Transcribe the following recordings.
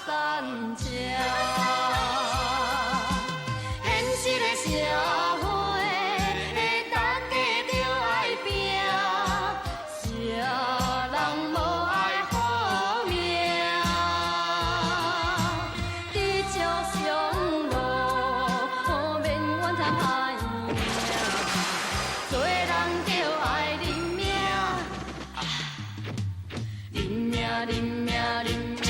山车。现实的社会，大家著愛拼，啥人無愛好命？知足常樂，免怨嘆歹命，做人著愛認命，認命認命認命認命。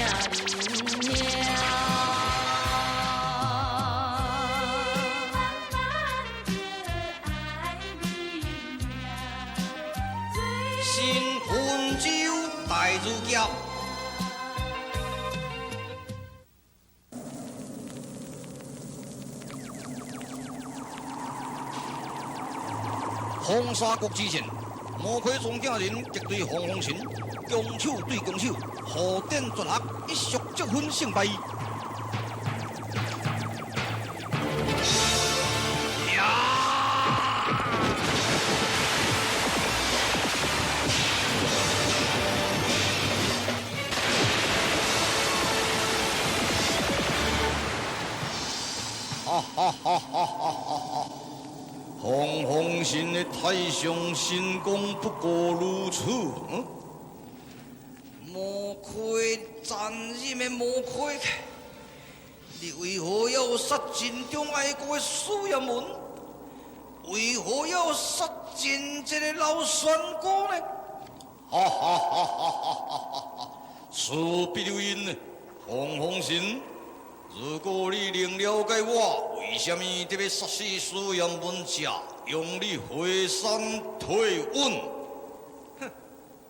新婚酒大如夹。风沙国之战，魔魁庄景仁敌对黄风神，攻手对攻手，火点绝学，一触即分胜败。呀！哈哈哈哈哈哈！黄风神的太上神功不过如此。嗯？魔魁残忍的魔魁，你为何要杀尽忠爱国的苏彦文？为何要杀尽这个老仙姑呢？哈哈哈哈哈哈！事必有因，黄风神。如果你能了解我为什么特别杀死苏彦文者，用你回山退稳？哼，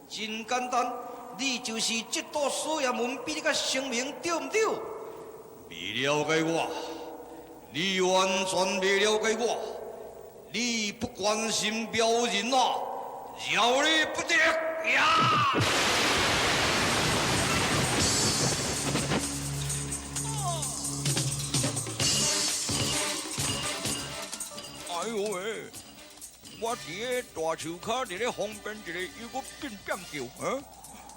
真简单，你就是嫉妒苏彦文比你较成名，对毋对？未了解我，你完全未了解我，你不关心苗人啊，饶你不得呀！哎呦喂！我伫个大树跤伫咧方便一个，又阁变变叫，啊！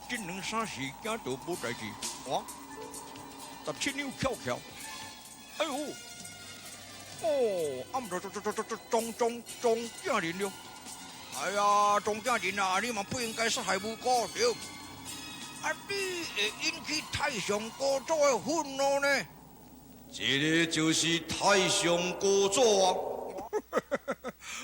这两三时惊到无代志，哇！17两翘翘，哎呦！哦，啊毋著，庄庄庄庄庄景仁了！哎呀，庄景仁啊，你嘛不应该杀害无辜对？啊，你会引起太上高祖的愤怒呢？这个就是太上高祖啊！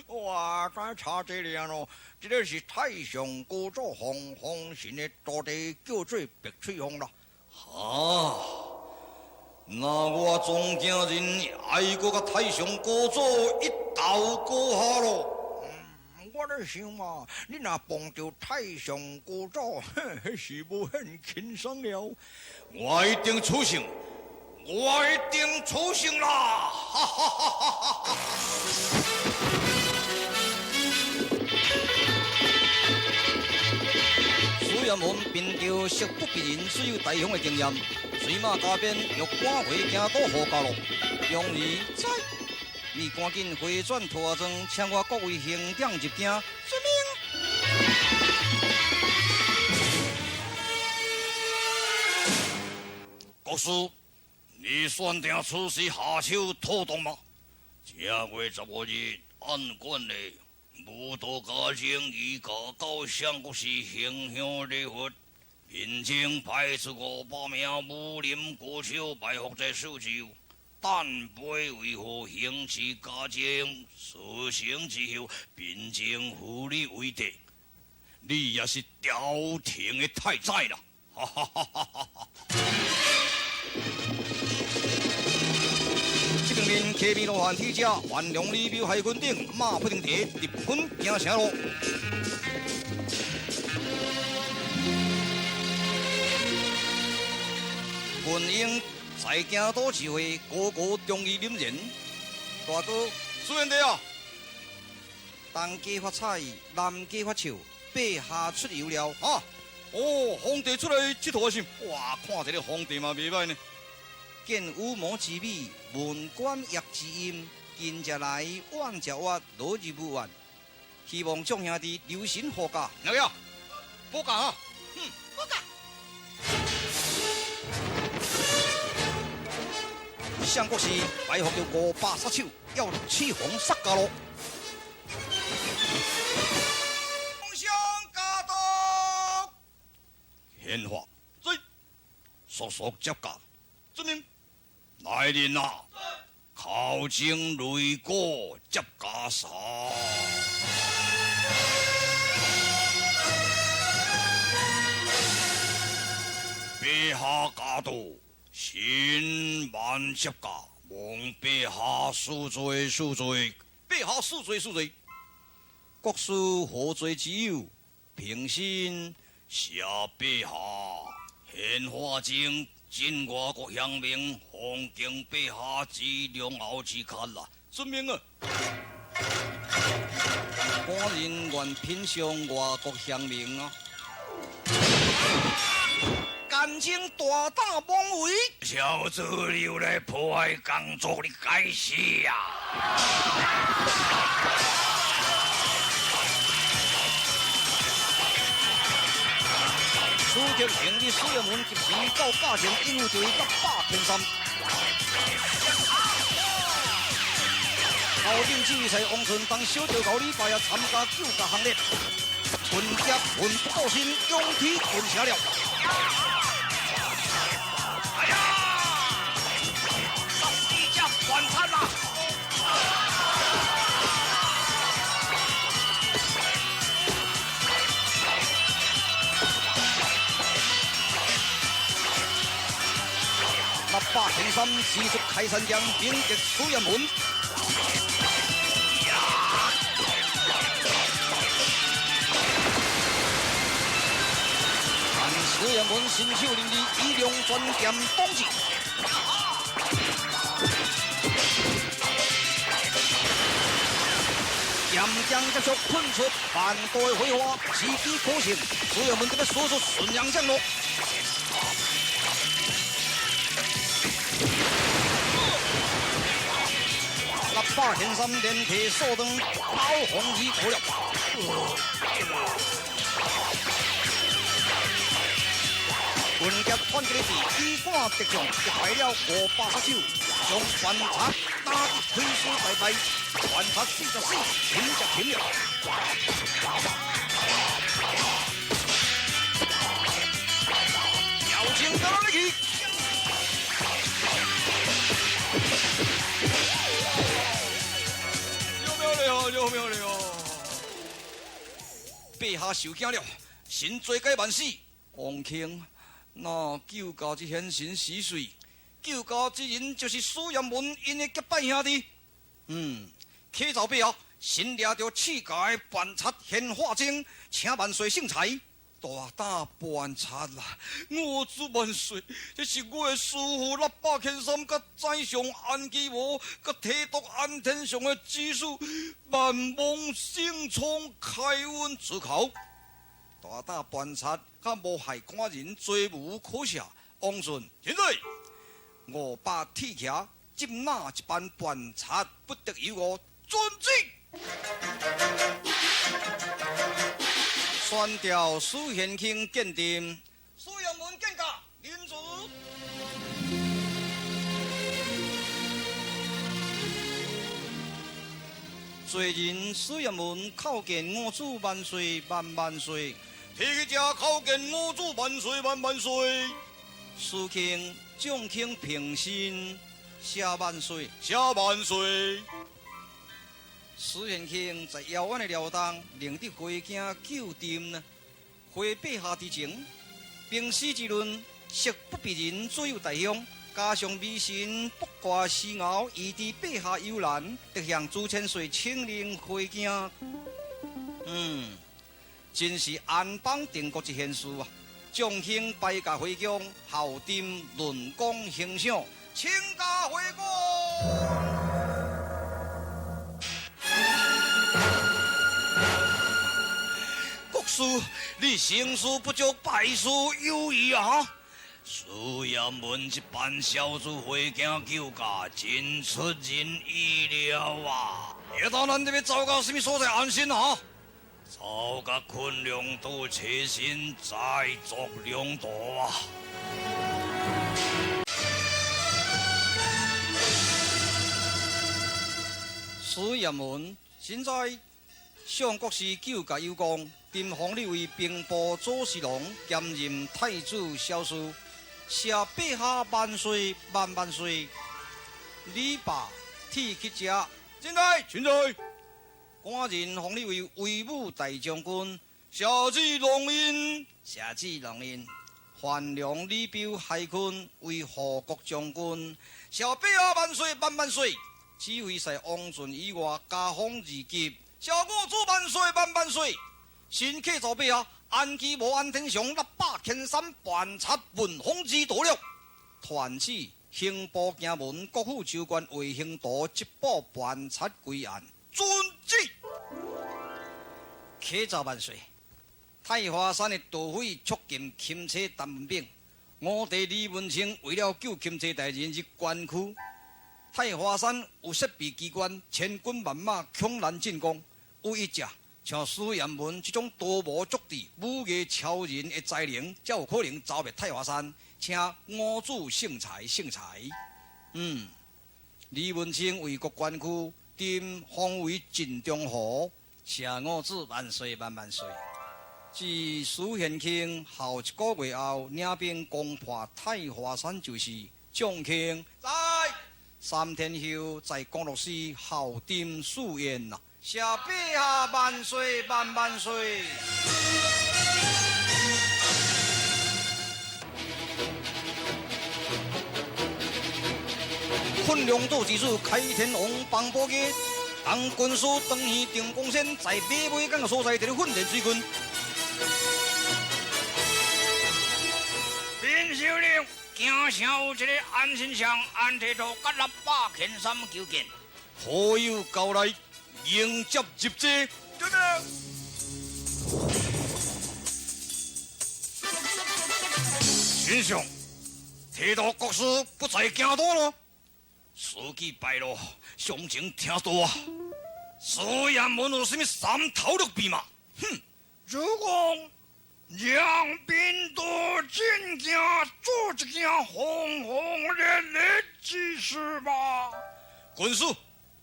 哇，敢差这尔咯？这个是太上高祖黄风神的徒弟，叫做白翠凤啦。哈，那我庄景仁爱国佮太上高祖一斗高下咯。我咧想嘛，你若碰著太上高祖，彼是无限轻松了。我一定取胜，我一定取胜啦！哈哈哈哈哈哈！苏彦文凭著色不避人，虽有大雄的经验，随马加鞭，欲赶回京都护驾咯。终于在，你赶紧回转脱装，请我各位兄长入京。遵命。国师，你选定此时下手妥当吗？正月15日，按惯例，舞蹈家正以家到相国寺行香礼佛，民间派出500名武林高手埋伏在四周。但杯为何行持家政，事成之后，民众扶你为帝，你也是朝廷的太宰啦！哈哈哈哈哈哈！这边面客面罗汉铁车，万隆李庙海军顶，马不停蹄，直奔京城路。群英在京都集会，个个忠义凛然。大哥，苏贤弟啊，东家发财，南家发笑，陛下出游了。啊！哦，皇帝出来佚佗是？哇，看这个皇帝嘛袂歹呢。见羽毛之美，闻管乐之音，近者来，远者越，落入无怨。希望众兄弟留神护驾。哪个？护驾啊！护驾。相國寺埋伏著500殺手，要起防殺駕咯。相駕到，顯化，在，速速接駕，遵命。來人啊！口前擂鼓接袈裟。陛下駕到，臣万接驾，望陛下恕罪恕罪，陛下恕罪恕罪。國師何罪之有？平身謝陛下。顯化前，晉外國鄉民奉敬陛下之良後之卡啦，遵命啊！寡人願品嘗外國鄉民啊！干清大膽妄為，小子又來破壞工作的開始啊！此刻行入水門，及時到駕前應付著伊六百天三。頭頂指揮王順當小趙高禮拜啊參加救駕行列，雲俠奮不顧身，勇起軍車了。哎呀！14隻反賊啊！六百天三使出開山劍，迎擊水淹門。但水淹門身手伶俐，以龍全劍擋住。劍劍接觸，噴出萬道的火花，時機可乘。水淹門這個使出順陽掌咯。六百天三連提數斷，刀鋒而逃了。雲俠團結的是以趕敵將，擊敗了500殺手，將反賊打得腿絲敗敗，反賊44，擒就擒了。邀請到哪裡去？了妙了！陛下受驚了，臣罪該萬死。王卿，那救駕之賢臣是誰？救駕之人就是蘇彦文𪜶的結拜兄弟。啟奏陛下，臣掠著刺駕的叛賊顯化精，請萬歲聖裁。大膽叛賊啦！我主萬歲，這是我的師父六百千三，佮宰相安基無，佮提督安天祥的指使，萬望聖聰開恩赐口。大膽叛賊，佮無害寡人，罪無可赦。王順，千歲， 500鐵騎，接納一班叛賊，不得有誤。遵旨。宣調蘇賢卿見殿，蘇陽文見駕，領旨。罪人蘇陽文叩見我主萬歲萬萬歲，提駕叩見我主萬歲萬萬歲。蘇卿將卿平身，謝萬歲，謝萬歲。蘇賢卿在遙遠的遼東，寧得回京救朕呢？回陛下之情，兵死之論，色不避人，左右大鄉，加上微臣卜卦司爻，預知陛下有難，得向朱千歲請令回京。真是安邦定國之賢事啊！將卿拜駕回宮，孝朕論功行賞，請駕回宮。國師，你成事不足，敗事有餘啊！蘇彦文這班小子回京救駕，真出人意料啊！也當咱這邊走到什麼所在安心啊？走到昆陽島，切身再作兩度啊！史艷文，現在相國師救駕有功，朕封你為兵部左侍郎，兼任太子少師。謝陛下萬歲萬萬歲！李霸鐵乞者，進來，進來。官人封你為威武大將軍，謝旨龍印，謝旨龍印。范良、李彪、海坤為護國將軍，謝陛下萬歲萬萬歲！指揮使王俊以外加封二級，謝我主萬歲萬萬歲！新客奏陛下，安基無安天祥，六百千山盤查聞風之道了。傳旨刑部京門國府州官魏興道缉捕盤查歸案，遵旨。启奏萬歲！太華山的盜匪觸禁欽差陳文炳，五弟李文清為了救欽差大人入關區，太華山有設備機關，千軍萬馬強難進攻。有一隻像史艷文這種多謀足智、武藝超人的才能，才有可能剿滅太華山。請五主聖裁聖裁。李文清為國捐軀，朕封為盡忠侯。謝五子萬歲萬萬歲！自史玄慶後一個月後，領兵攻破太華山，就是張慶在三天後，在光祿寺孝殿賜宴啦。謝陛下萬歲萬萬歲！昆陽島之子開天王方寶基，當軍師長耳定光仙，在馬尾港的所在，佇咧訓練水軍。林首領，京城有一個安信祥、安提圖，佮六百千三求見。好友交來迎接入座。對的。丞相，提督國師不在京都咯，時機敗露，詳情聽到啊。史艷文有啥物三頭六臂嘛？哼！主公，讓兵多進京，做一件轟轟烈烈之事吧。軍師，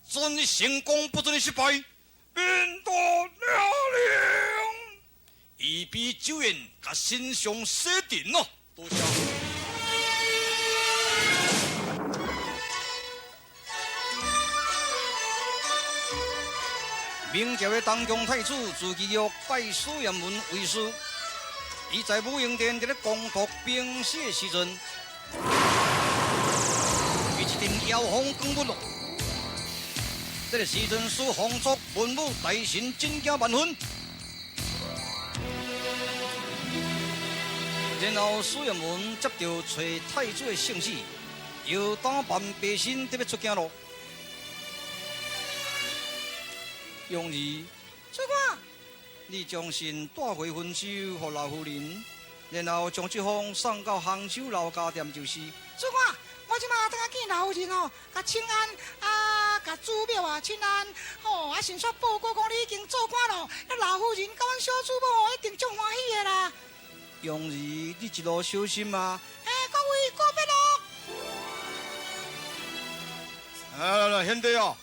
准你成功，不准你失敗。兵多了令，預備酒宴，共丞相洗塵咯。多謝。明朝的東宮太子朱祁鈺拜史艷文為師，伊在武英殿佇咧攻讀兵史的時陣，伊一陣妖風光不落。這個時陣使皇族文武大臣震驚萬分。然後史艷文接到找太子的聖旨，又打扮白身得欲出京咯。蓉兒，主官，你將信帶回汾州予老夫人，然後將這封送到杭州老家店就是。主官，我這馬轉來見老夫人哦，共請安啊，共祖廟啊請安，吼啊，順紲報告講你已經做官咯，那老夫人佮阮小祖母一定足歡喜的啦。蓉兒，你一路小心啊！哎，各位告別咯。來來來，賢弟啊！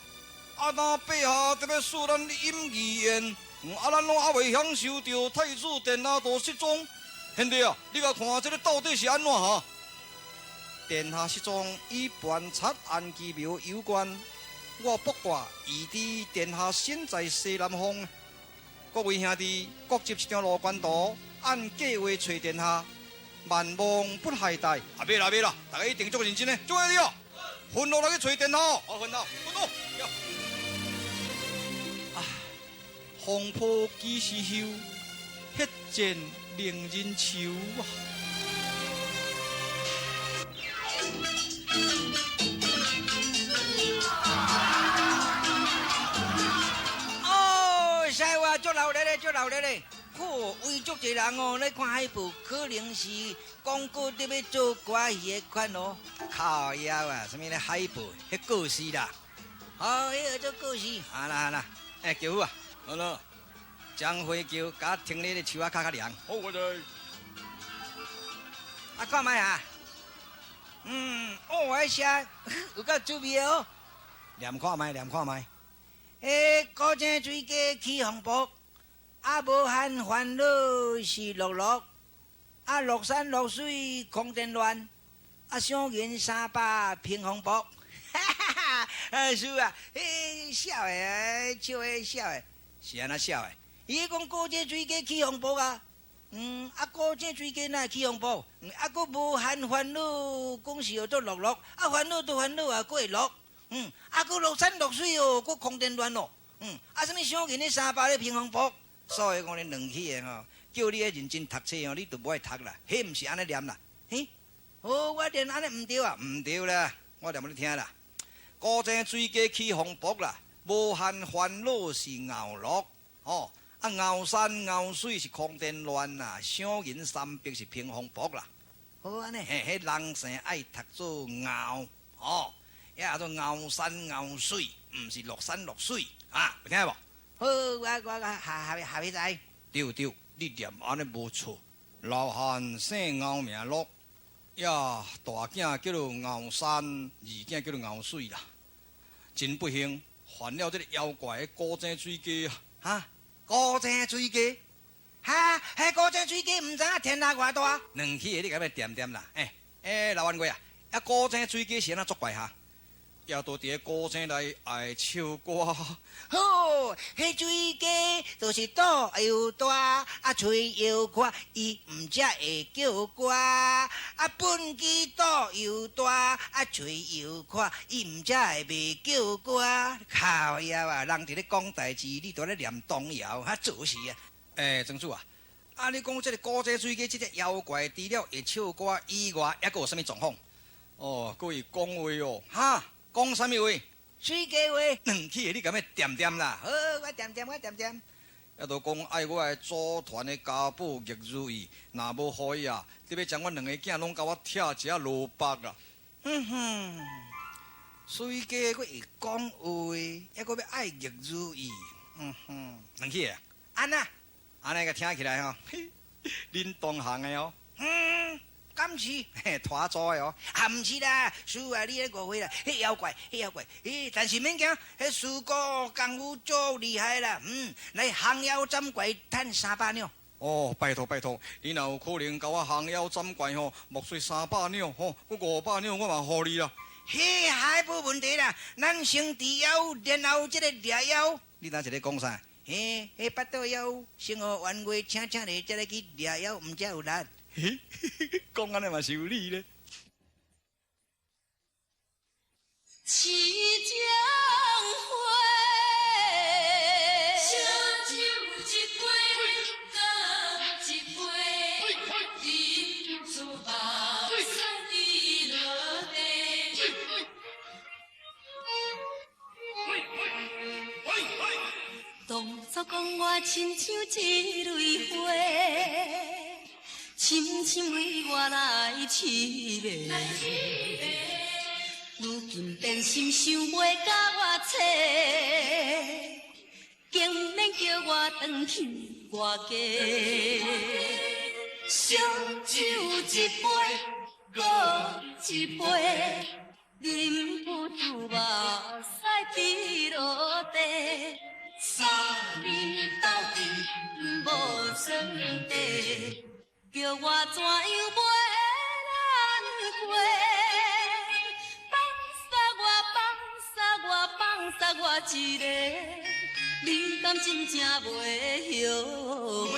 啊！若陛下特欲賜咱飲御宴，啊，咱攏猶未享受著太子殿下都失蹤。賢弟啊，你共看這个到底是按怎哈？殿下失蹤與盤查安基廟有關，我卜卦預知殿下身在西南方。各位兄弟，各執一張路觀圖，按計劃揣殿下，萬望不懈怠。啊，袂啦袂啦，大家一定足認真的，足兄弟哦，分落來去揣殿下哦，好，分落，分落。風波幾時休？血戰令人愁啊！哦，師傅足鬧熱咧，足鬧熱咧！好，為足濟人哦，咧看海報，可能是廣告得欲做歌戲的款哦。靠腰啊，啥物咧海報？彼故事啦。好，彼个做故事。好啦好啦，欸，樵夫啊。好了，將火橋共停咧个樹仔跤較涼。好，我哋。啊，看覓啊？哦，彼寫有夠趣味哦。念看覓，念看覓。彼古井水雞起風暴，啊無限煩惱是樂樂，啊落山落水空電亂，啊賞銀300屏風薄。哈哈哈！啊師啊，彼痟的，笑彼痟的，是按怎痟的？伊講古井水雞起風暴啊，啊古井水雞哪會起風暴？啊，閣無限煩惱，講是號做樂樂，啊煩惱都煩惱啊，閣會樂。啊，閣落山落水哦，閣空電亂哦，啊，啥物賞銀咧300咧屏風薄，所以講你軟起的吼，叫你咧認真讀冊哦，你都無愛讀啦，彼毋是按呢念啦，嘿，好，我念按呢毋對啊，毋對啦，我念予你聽啦。古井水雞起風暴啦，無限煩惱是熬樂，吼，啊熬山熬水是空電亂啦，賞銀300是屏風薄啦。好按呢，嘿，彼人生愛讀做熬，吼。也做熬山熬水，毋是落山落水啊！有聽無？好，我我下下下尾知。對對，你念按呢無錯。老漢姓牛名樂，呀，大囝叫做熬山，二囝叫做熬水啦。真不幸，犯了這个妖怪的古井水雞啊！哈，古井水雞，哈，彼古井水雞毋知影天下偌大。兩起的你共欲恬恬啦。欸欸，老冤家啊，啊古井水雞是按怎作怪哈？也都佇个古井內愛唱歌。好，彼水雞就是肚又大，啊喙又闊，伊毋才會叫歌。啊畚箕肚又大，啊喙又闊，伊毋才會袂叫歌。靠腰啊！人佇咧講代誌，你佇咧念童謠，較做事啊！欸，莊主啊，啊你講這个古井水雞這隻妖怪，除了會唱歌以外，抑閣有啥物狀況？哦，閣會講話哦，哈？講啥物話？水雞話。軟起的，你共欲恬恬啦。好，我恬恬，我恬恬。也都講愛我的祖傳的家寶玉如意，若無予伊啊，得欲將阮兩个囝攏共我拆一仔蘿蔔啊！哼哼，水雞閣會講話，抑閣欲愛玉如意。嗯哼，軟起的，按怎？按呢共聽起來吼，恁同行的哦。嗯。敢是？嘿，拖祖的哦，啊，毋是啦，師啊，你咧誤會啦，彼妖怪，彼妖怪，咦，但是免驚，彼師姑功夫足厲害啦，來降妖斬怪趁300兩。哦，拜託拜託，你若有可能共我降妖斬怪吼，莫說300兩吼，閣500兩我嘛予你啦。彼還無問題啦，咱先治妖，然後這个掠妖。你當一咧講啥？嘿，彼腹肚枵，先予冤家請請咧，才來去掠妖，毋才有力。嘿，講按呢嘛是有理咧。痴情花，燒酒一杯，乾一杯，忍不住目屎滴落地。當初講我親像一蕊花。深深為我來痴迷，如今變心想袂共我揣，竟然叫我轉去外家。燒酒一杯，閣一杯，忍不住目屎滴落地。三年鬥陣無算地。叫我怎樣袂難過？放殺我，放殺我，放殺我一个，你敢真正袂後悔？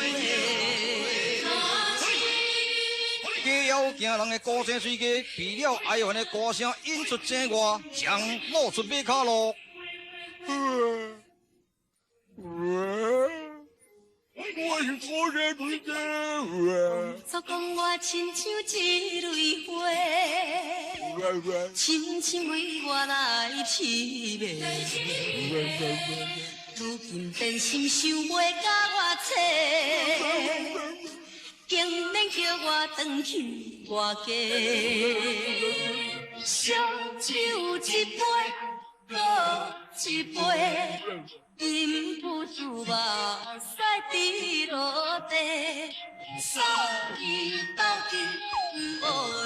假妖驚人的古井水雞，被了哀怨的歌聲引出井外，將露出馬跤路。我是古井水雞。当初講我親像一蕊花，深深為我來痴迷。如今變心想袂共我揣，竟然叫我轉去外家。燒酒一杯，閣一杯。忍不住目屎滴落地，三年鬥陣無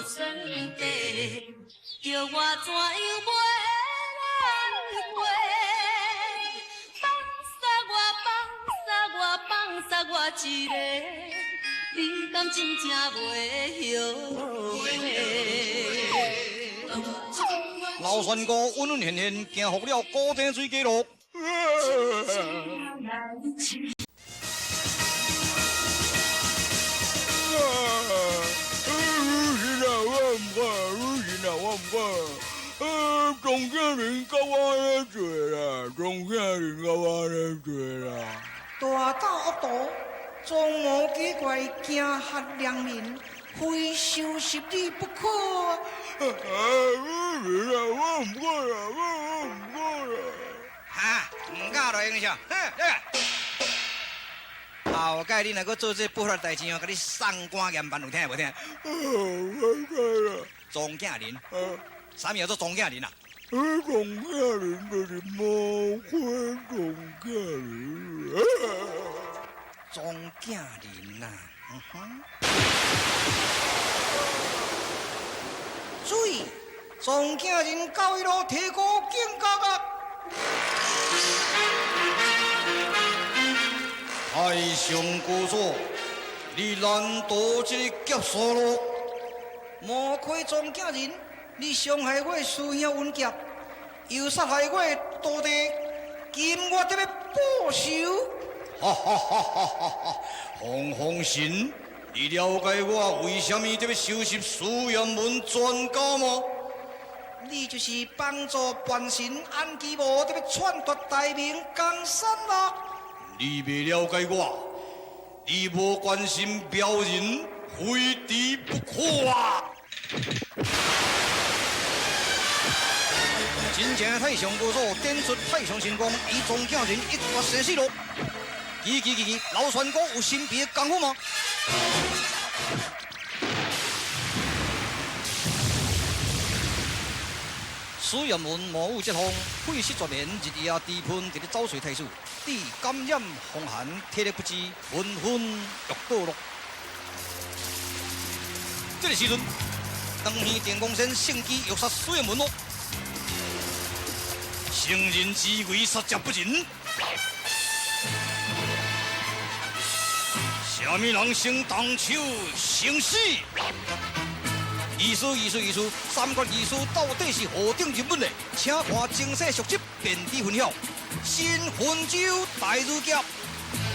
算地，叫我怎樣袂難過？放我一个，你敢真正袂后悔？老船姑稳稳现现，惊服了古井水记录。我唔敢，钟景林甲我咧做啦，钟景林甲我咧做啦。大胆恶徒，装模假怪，惊吓良民，非收拾你不可。我唔敢啦，我唔敢啦。哈，唔敢就用啥？哼，来。后盖你若阁做这不法代志哦，共你送官严办，有听无听？我知啦。庄景林，啥物叫做庄景林啊？庄景林就是魔鬼庄景林。庄景林啊，嗯哼。注意，庄景林到伊路提高警觉啊！太上高祖，你难逃这个劫数咯！魔鬼庄景仁，你伤害我的师兄文杰，又杀害我的徒弟，今我得欲报仇！哈哈哈哈哈哈！洪洪神，你了解我为啥物得欲收拾苏阳门全家吗？你就是帮助叛神安基无得欲篡夺大明江山咯？你未了解我，你无关心苗人，非敌不可啊！真正的太上高祖点出太上神功，以庄景仁一决生死路。奇奇奇奇，老船姑有神秘的功夫吗？苏彦文冒雨接风，气势全面，日夜低喷伫咧走水太子，致感染风寒，体力不支，纷纷欲倒落。这个时阵，长耳电光仙乘机欲杀苏彦文咯。圣人之为杀者不仁，啥物人先动手先死？艺术，艺术，艺术，三国艺术到底是何等人物呢？请看精彩续集，便知分晓。新魂州大如劫。